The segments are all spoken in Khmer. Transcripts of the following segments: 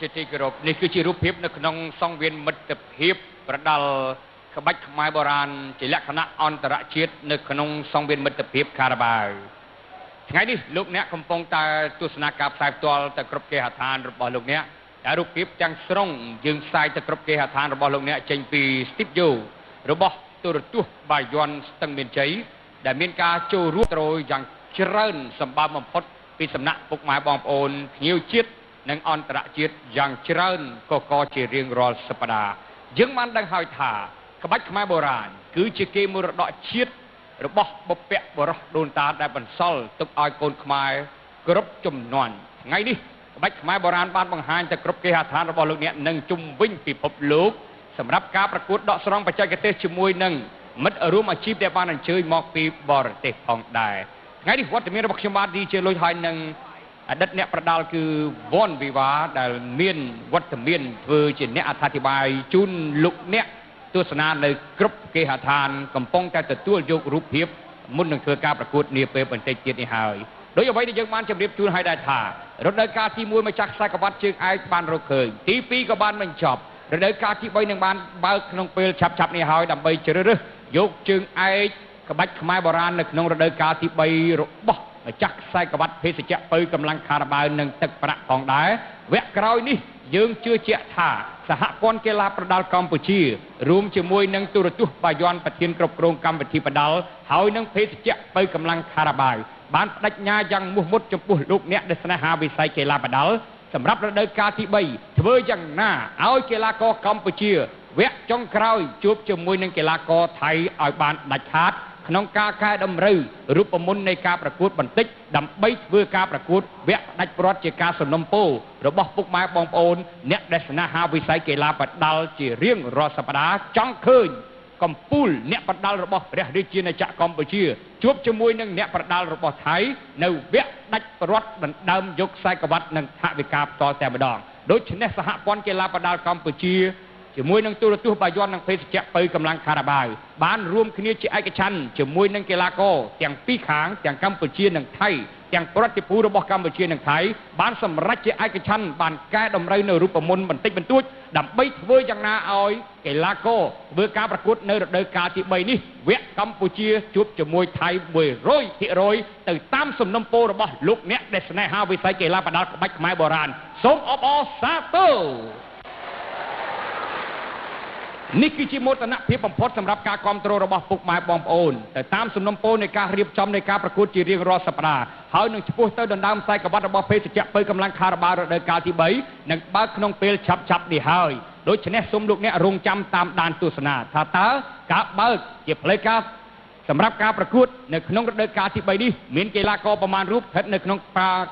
ជាទីគោរពនេះគឺជារូបភាពនៅក្នុងសង្វៀនមិត្តភាពប្រដាល់ក្បាច់ខ្មែរបុរាណជាលក្ខណៈអន្តរជាតិនៅក្នុងសង្វៀនមិត្តភាពខារ៉ាបាវថ្ងៃនេះលោកអ្នកកំពុងតែទស្សនាការផ្សាយផ្ទាល់ទៅគ្រប់គេហដ្ឋានរបស់លោកអ្នកដែលរូបភាពទាំងស្រុងយើងផ្សាយទៅគ្រប់គេហដ្ឋានរបស់លោកអ្នកចេញពីស្ទីឌីយោរបស់ទូរទស្សន៍បាយ័នស្ទឹងមានជ័យដែលមានការចូលរួមត្រយ៉ាងច្រើនសម្បើមបំផុតពីសំណាក់ពុកម៉ែបងប្អូនភ្ញៀវជាតិនិងអន្តរជាតិយ៉ាងច្រើនកជារៀងរាល់សប្តាហ៍យើងបានដឹងហើយថាក្បាច់ខ្មែរបុរាណគឺជាគេមរតកជាតិរបស់បុព្វបុរសដូនតាដែលបន្សល់ទុកឲ្យកូនខ្មែរគ្រប់ជំនាន់ថ្ងៃនេះក្បាច់ខ្មែរបុរាណបានបង្ហាញទៅគ្រប់គេហដ្ឋានរបស់លោកអ្នកនិងជុំវិញពិភពលោកសម្រាប់ការប្រកួតដកស្រង់បច្ចេកទេសជាមួយនឹងមិត្តរួមអាជីពដែលបានអញ្ជើញមកពីបរទេសផងដែរថ្ងៃនេះវត្តមានរបស់ខ្ញុំបាទឌីជាលុយហើយនឹងអតីតអ្នកប្រដាល់គឺវ៉ុនវីវ៉ាដែលមានវត្តមានធ្វើជាអ្នកអត្ថាធិប្បាយជូនលោកអ្នកទស្សនានៅគ្រប់គេហដ្ឋានកំពុងតែទទួលយករូបភាពមុននឹងធ្វើការប្រកួតនាពេលបន្តិចទៀតនេះហើយដោយអ្វីដែលយើងបានជម្រាបជូនឲ្យដែរថារដូវកាលទី1ម្ចាស់ខ្សែក្រវ៉ាត់ជើងឯកបានរកឃើញទី2ក៏បានបញ្ចប់រដូវកាលទី3នឹងបានបើកក្នុងពេលឆាប់ៗនេះហើយដើម្បីជ្រើសរើសយកជើងឯកក្បាច់ខ្មែរបុរាណនៅក្នុងរដូវកាលទី3របស់ម្ចាស់ខ្សែក្រវ៉ាត់ភេសជ្ជៈពៅកម្លាំងខារ៉ាបាវនិងទឹកប្រាក់ផងដែរវគ្គក្រោយនេះយើងជឿជាក់ថាសហព័ន្ធកីឡាប្រដាល់កម្ពុជារួមជាមួយនឹងទូរទស្សន៍បាយ័នប្រធានគ្រប់គ្រងកម្មវិធីប្រដាល់ហើយនឹងភេសជ្ជៈពៅកម្លាំងខារ៉ាបាវបានបដិញ្ញាយ៉ាងមោះមុតចំពោះលោកអ្នកដែលស្នេហាវិស័យកីឡាប្រដាល់សម្រាប់រដូវកាលទី3ធ្វើយ៉ាងណាឲ្យកីឡាករកម្ពុជាវគ្គចុងក្រោយជួបជាមួយនឹងកីឡាករថៃឲ្យបានដាច់ខាតក្នុងការកែតម្រូវរូបមន្តនៃការប្រកួតបន្តិចដើម្បីធ្វើការប្រកួតវគ្គផ្ដាច់ព្រាត់ជាការសំណុំពររបស់ពុកម៉ែបងប្អូនអ្នកដែលស្នេហាវិស័យកីឡាប្រដាល់ជារៀងរាល់សប្តាហ៍ចង់ឃើញកំពូលអ្នកប្រដាល់របស់ព្រះរាជាណាចក្រកម្ពុជាជួបជាមួយនឹងអ្នកប្រដាល់របស់ថៃនៅវគ្គដាច់ព្រាត់ដណ្ដើមយកខ្សែក្រវ៉ាត់និងថវិកាផ្ទាល់តែម្ដងដូច្នេះសហព័ន្ធកីឡាប្រដាល់កម្ពុជាជាមួយនឹងទូរទស្សន៍បាយ័ននិងភេសជ្ជៈពៅកម្លាំងខារ៉ាបាវបានរួមគ្នាជាឯកច្ឆន្ទជាមួយនឹងកីឡាករទាំងពីរខាងទាំងកម្ពុជានិងថៃទាំងប្រតិភូរបស់កម្ពុជានិងថៃបានសម្រេចជាឯកច្ឆន្ទបានកែតម្រូវនៅរូបមន្តបន្តិចបន្តួចដើម្បីធ្វើយ៉ាងណាឲ្យកីឡាករធ្វើការប្រកួតនៅរដូវកាលទី3នេះវគ្គកម្ពុជាជួបជាមួយថៃ100%ទៅតាមសំណុំពររបស់លោកអ្នកដែលស្នេហាវិស័យកីឡាប្រដាល់ក្បាច់ខ្មែរបុរាណសូមអបអរសាទរនេះគឺជាមោទនភាពបំផុតសម្រាប់ការគ្រប់គ្រងរបស់ពុកម៉ែបងប្អូនទៅតាមសំណុំពរនៃការរៀបចំនៃការប្រកួតជារៀងរាល់សប្តាហ៍ហើយនឹងឆ្ពោះទៅដណ្ដើមខ្សែក្រវ៉ាត់របស់ភេសជ្ជៈពៅកម្លាំងខារ៉ាបាវរដូវកាលទី3នឹងបើកក្នុងពេលឆាប់ៗនេះហើយដូច្នេះសូមលោកអ្នករងចាំតាមដានទស្សនាថាតើការបើកជាផ្លូវការសម្រាប់ការប្រកួតនៅក្នុងរដូវកាលទី3នេះមានកីឡាករប្រមាណរូបស្ថិតនៅក្នុង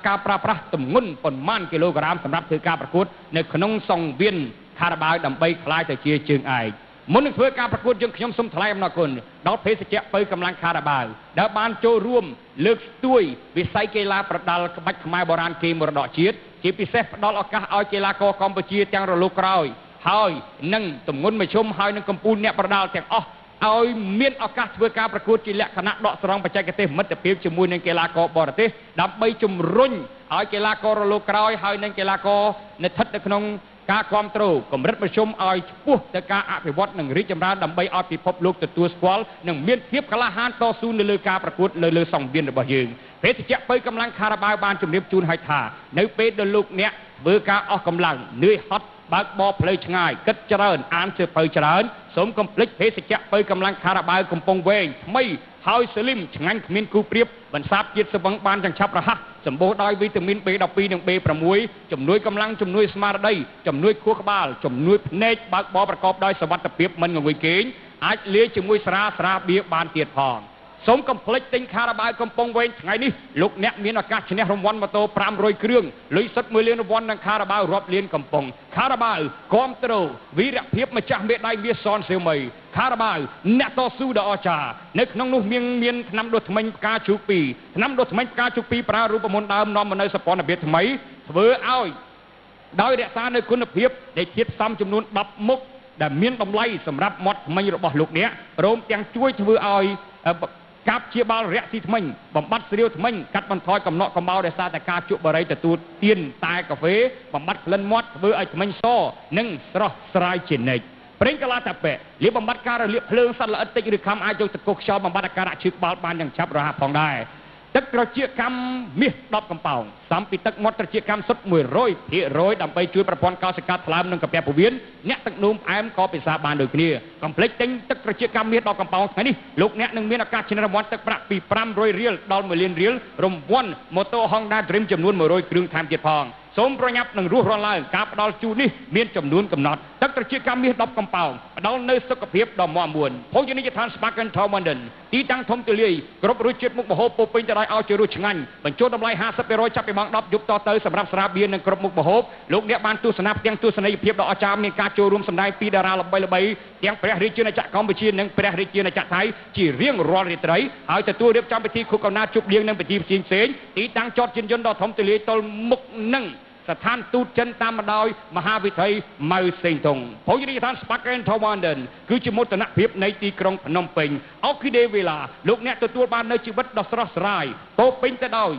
ការប្រើប្រាស់ទម្ងន់ប៉ុន្មានគីឡូក្រាមសម្រាប់ធ្វើការប្រកួតនៅក្នុងសង្វៀនខារ៉ាបាវដើម្បីក្លាយទៅជាជើងឯកមុននឹងធ្វើការប្រកួតយើងខ្ញុំសូមថ្លែងអំណរគុណដល់ភេសជ្ជៈពៅកម្លាំងខារ៉ាបាវដែលបានចូលរួមលើកស្ទួយវិស័យកីឡាប្រដាល់ក្បាច់ខ្មែរបុរាណគេមរតកជាតិជាពិសេសផ្ដល់ឱកាសឲ្យកីឡាករកម្ពុជាទាំងរលកក្រោយហើយនឹងទម្ងន់មធ្យមហើយនឹងកម្ពុជាអ្នកប្រដាល់ទាំងអស់ឲ្យមានឱកាសធ្វើការប្រកួតជាលក្ខណៈដកស្រង់បច្ចេកទេសមិត្តភាពជាមួយនឹងកីឡាករបរទេសដើម្បីជំរុញឲ្យកីឡាកររលកក្រោយហើយនឹងកីឡាករនៅស្ថិតនៅក្នុងការគ្រប់គ្រងកម្រិតមធ្យមឲ្យឆ្ពោះទៅការអភិវឌ្ឍនិងរីកចម្រើនដើម្បីឲ្យពិភពលោកទទួលស្គាល់និងមានភាពក្លាហានតស៊ូនៅលើការប្រកួតនៅលើសង្វៀនរបស់យើងភេសជ្ជៈពៅកម្លាំងខារ៉ាបាវបានជម្រាបជូនឲ្យថានៅពេលដែលលោកអ្នកធ្វើការអស់កម្លាំងនឿយហត់បើកបរផ្លូវឆ្ងាយគិតច្រើនអានសៀវភៅច្រើនសូមកុំភ្លេចភេសជ្ជៈពៅកម្លាំងខារ៉ាបាវកំពុងវែងថ្មីហើយស្លឹមឆ្ងាញ់គ្មានគូប្រៀបបន្សាបជាតិស្វឹងបានចង្ឆាប់រហ័សសម្បូរដោយវីតាមីន B12 និង B6 ជំនួយកម្លាំងជំនួយស្មារតីជំនួយខួរក្បាលជំនួយភ្នែកបើកបរប្រកបដោយសុវត្ថិភាពមិនងងុយគេងអាចលាយជាមួយស្រាបៀរបានទៀតផងសូមកុំភ្លេចទិញខារ៉ាបាវកំពុងវែងថ្ងៃនេះលោកអ្នកមានឱកាសឈ្នះរង្វាន់ម៉ូតូ500គ្រឿងលុយសុទ្ធ1លានរង្វាន់និងខារ៉ាបាវរាប់លានកំប៉ុងខារ៉ាបាវគាំទ្រវីរភាពម្ចាស់មេដាយមាសសនសៀវមីខារ៉ាបាវអ្នកតស៊ូដ៏អស្ចារ្យនៅក្នុងនោះមានថ្នាំដុសធ្មេញផ្កាឈូក2ថ្នាំដុសធ្មេញផ្កាឈូក2ប្រើរូបមន្តដើមនាំមកនៅសពន្ធភាពថ្មីធ្វើឲ្យដោយរក្សានៅគុណភាពនៃធាតុផ្សំចំនួន10មុខដែលមានតម្លៃសម្រាប់មាត់ធ្មេញរបស់លោកអ្នកព្រមទាំងជួយធ្វើឲ្យ កាប់ជាបាល់រាក់ស៊ីថ្មិញបំបត្តិស្រាវថ្មិញកាត់បន្ថយកំណកកំបោរដោយសារតែការជក់បារីទទួលទានតែកាហ្វេបំបត្តិក្លិនមាត់ធ្វើឲ្យថ្មិញសនិងស្រស់ស្រាយជានិច្ចប្រេងកាឡាតាប៉ែលាបបំបត្តិការរលាកភ្លើងសត្វល្អិតតិចឬខំអាចយកទៅកុសខ្យល់បំបត្តិអាការៈឈឺក្បាលបានយ៉ាងឆាប់រហ័សផងដែរទឹកត្រចៀកកម្មមាស10កំប៉ោងសំពីទឹកមាត់ត្រចៀកកម្មសុទ្ធ100%ដើម្បីជួយប្រព័ន្ធកោសិកាថ្លើមនិងកាពះពោះវៀនអ្នកទឹកនោមផ្អែមក៏ពិសាបានដូចគ្នាកុំភ្លេចទិញទឹកត្រចៀកកម្មមាស10កំប៉ោងថ្ងៃនេះលោកអ្នកនឹងមានឱកាសឈ្នះរង្វាន់ទឹកប្រាក់ពី500រៀលដល់1លានរៀលរង្វាន់ម៉ូតូ Honda Dream ចំនួន100គ្រឿងថែមទៀតផងសូមប្រញាប់នឹងរស់រាន់ឡើងការផ្ដល់ជូននេះមានចំនួនកំណត់ទឹកត្រចៀកកម្មមាស10កំប៉ោងផ្ដល់នូវសុខភាពដ៏មាំមួនភោជនីយដ្ឋាន Spark and Tower ទីតាំងធំទូលាយគ្រប់រសជាតិមុខម្ហូបពោពេញទៅដោយឲ្យជារសឆ្ងាញ់បញ្ចុះតម្លៃ50%ចាប់ពីម៉ោង10យប់តទៅសម្រាប់ស្រាបៀរនិងគ្រប់មុខម្ហូបលោកអ្នកបានទស្សនាផ្ទាំងទស្សនីយភាពដ៏អស្ចារ្យមានការចូលរួមសម្ដែងពីតារាល្បីៗទាំងព្រះរាជាណាចក្រកម្ពុជានិងព្រះរាជាណាចក្រថៃជារៀងរាល់រាត្រីហើយទទួលរៀបចំពិធីខួបកំណើតជប់លៀងនិងពិធីផ្សេងៗទីតាំងចតយានយន្តដ៏ធំទូលាយទល់មុខនឹងស្ថានទូតចិនតាមបណ្ដោយមហាវិថីម៉ៅសេងតុងភោជនីយដ្ឋាន Spark and Tower គឺជាមោទនភាពនៃទីក្រុងភ្នំពេញអូគីដេវីឡាលោកអ្នកទទួលបាននូវជីវិតដ៏ស្រស់ស្រាយពោពេញទៅដោយ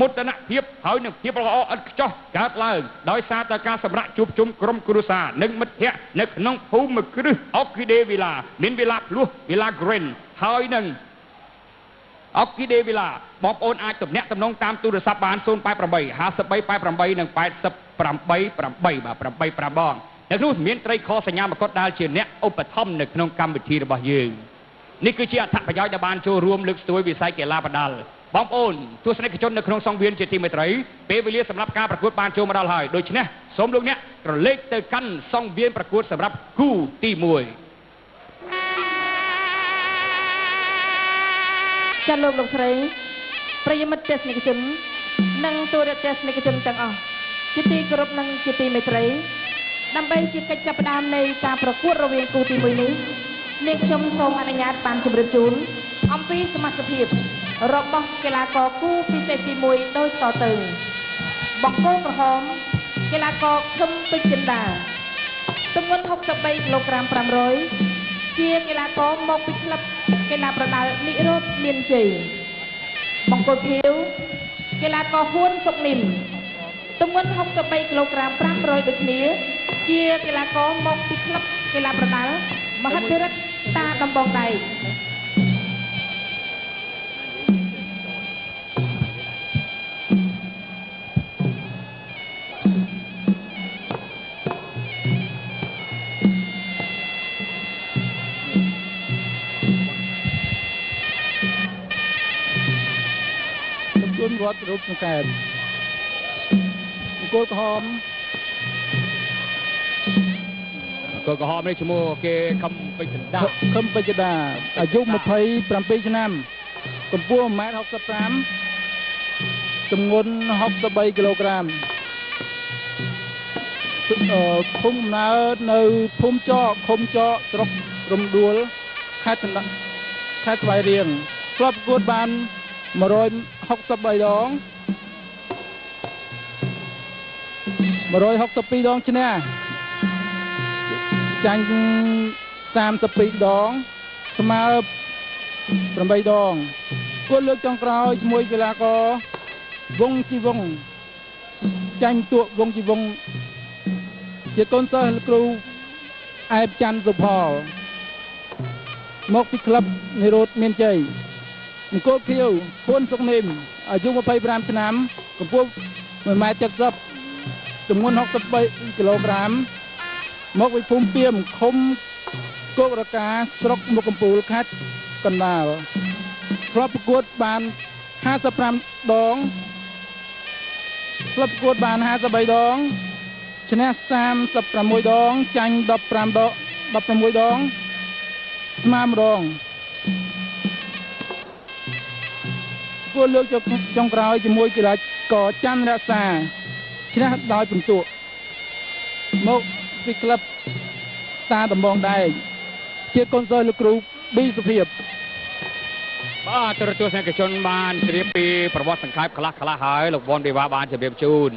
មោទនភាពហើយនឹងភាពល្អឥតខ្ចោះកើតឡើងដោយសារតែការសម្រាកជួបជុំក្រុមគ្រួសារនិងមិត្តភ័ក្តិនៅក្នុងភូមិគ្រឹះអូគីដេវីឡាមានវីឡាភ្លោះវីឡា Green ហើយនឹងអុកគីដេវីឡាបងប្អូនអាចទំនាក់ទំនងតាមទូរស័ព្ទបាន088 53 88និង88 8បាទ85បងនៅនោះមានត្រីខសញ្ញាមកុដដែលជាអ្នកឧបត្ថម្ភនៅក្នុងកម្មវិធីរបស់យើងនេះគឺជាអត្ថប្រយោជន៍ដែលបានចូលរួមលើកស្ទួយវិស័យកីឡាប្រដាល់បងប្អូនទស្សនិកជននៅក្នុងសង្វៀនជាទីមេត្រីពេលវេលាសម្រាប់ការប្រកួតបានចូលមកដល់ហើយដូច្នេះសូមលោកអ្នកក្រឡេកទៅកាន់សង្វៀនប្រកួតសម្រាប់គូទី1ចាលោកលោកស្រីប្រិយមិត្តទស្សនិកជននិងទូរទស្សនិកជនទាំងអស់ជាទីគោរពនិងជាទីមេត្រីដើម្បីជាកិច្ចចាប់ផ្ដើមនៃការប្រកួតរវាងគូទី1នេះនាងខ្ញុំសូមអនុញ្ញាតបានជម្រាបជូនអំពីសមាជិកភាពរបស់កីឡាករគូពិសេសទី1ដូចតទៅបង្គោលក្រហមកីឡាករខឹមពេជ្រចិន្តាទម្ងន់63គីឡូក្រាម500ជាកីឡាករមកពីក្លឹបកីឡាប្រដាល់និរោធមានជ័យបង្គោលខៀវកីឡាករហ៊ួនសុកនិមទម្ងន់63គីឡូក្រាម500ដូចគ្នាជាកីឡាករមកពីក្លឹបកីឡាប្រដាល់មហិទ្ធិឫទ្ធិតាដំបងដែកវត្តរូបសង្កែអង្គលក្រហមអង្គលក្រហមនេះឈ្មោះគេខំពេជ្រដាខំពេជ្រដាអាយុ27ឆ្នាំកម្ពស់1.65ម៉ែត្រទម្ងន់63គីឡូក្រាមភូមិកំណើតនៅភូមិចកឃុំចកស្រុករំដួលខេត្តស្វាយរៀងធ្លាប់ប្រកួតបាន163ដង162ដងឈ្នះចាញ់32ដងស្មើ8ដងគួរលើកចុងក្រោយជាមួយកីឡាករវងជីវងចាញ់តួវងជីវងជាកូនសិស្សលោកគ្រូអែបច័ន្ទសុផលមកពីក្លឹបនិរោធមានជ័យអង្គលខៀវហ៊ួនសុកនិមអាយុ25ឆ្នាំកម្ពស់1.70ម៉ែត្រទម្ងន់63គីឡូក្រាមមកពីភូមិពាមឃុំគោករកាស្រុកមុខកំពូលខេត្តកណ្ដាលធ្លាប់ប្រកួតបាន55ដងធ្លាប់ប្រកួតបាន53ដងឈ្នះ36ដងចាញ់15ដង16ដងស្មើ1ដងគួរលើកចុងក្រោយជាមួយកីឡាករច័ន្ទរក្សាឈ្នះដោយពិន្ទុមកពីក្លឹបតាដំបងដែកជាកូនសិស្សលោកគ្រូប៊ីសុភាពបាទទូរទស្សនិកជនបានជ្រាបពីប្រវត្តិសង្ខេបខ្លះៗហើយលោកវ៉ាន់ឌីវ៉ាបានជម្រាបជូន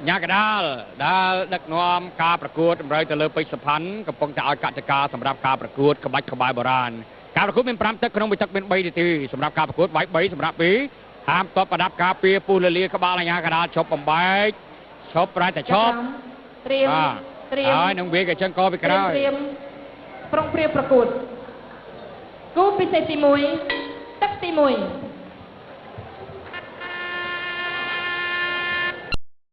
ញ៉ាកដាលដែលដឹកនាំការប្រកួតតម្រូវទៅលើពេជ្រសុផាន់កំពុងតែឲ្យកតិកាសម្រាប់ការប្រកួតក្បាច់ក្បាយបុរាណ ការប្រកួតមាន5ទឹកក្នុងមួយទឹកមាន3នាទីសម្រាប់ការប្រកួតវាយ3សម្រាប់2ហាមតបប្រដាប់ការពារពុះលលាក្បាលអាញាកដាលឈប់បំបែកឈប់ប្រែតែឈប់ ត្រៀមត្រៀម ហើយនឹងវាក៏ចឹងកពីក្រោយ ត្រៀមប្រុងព្រៀបប្រកួតគូពិសេសទី1ទឹកទី1។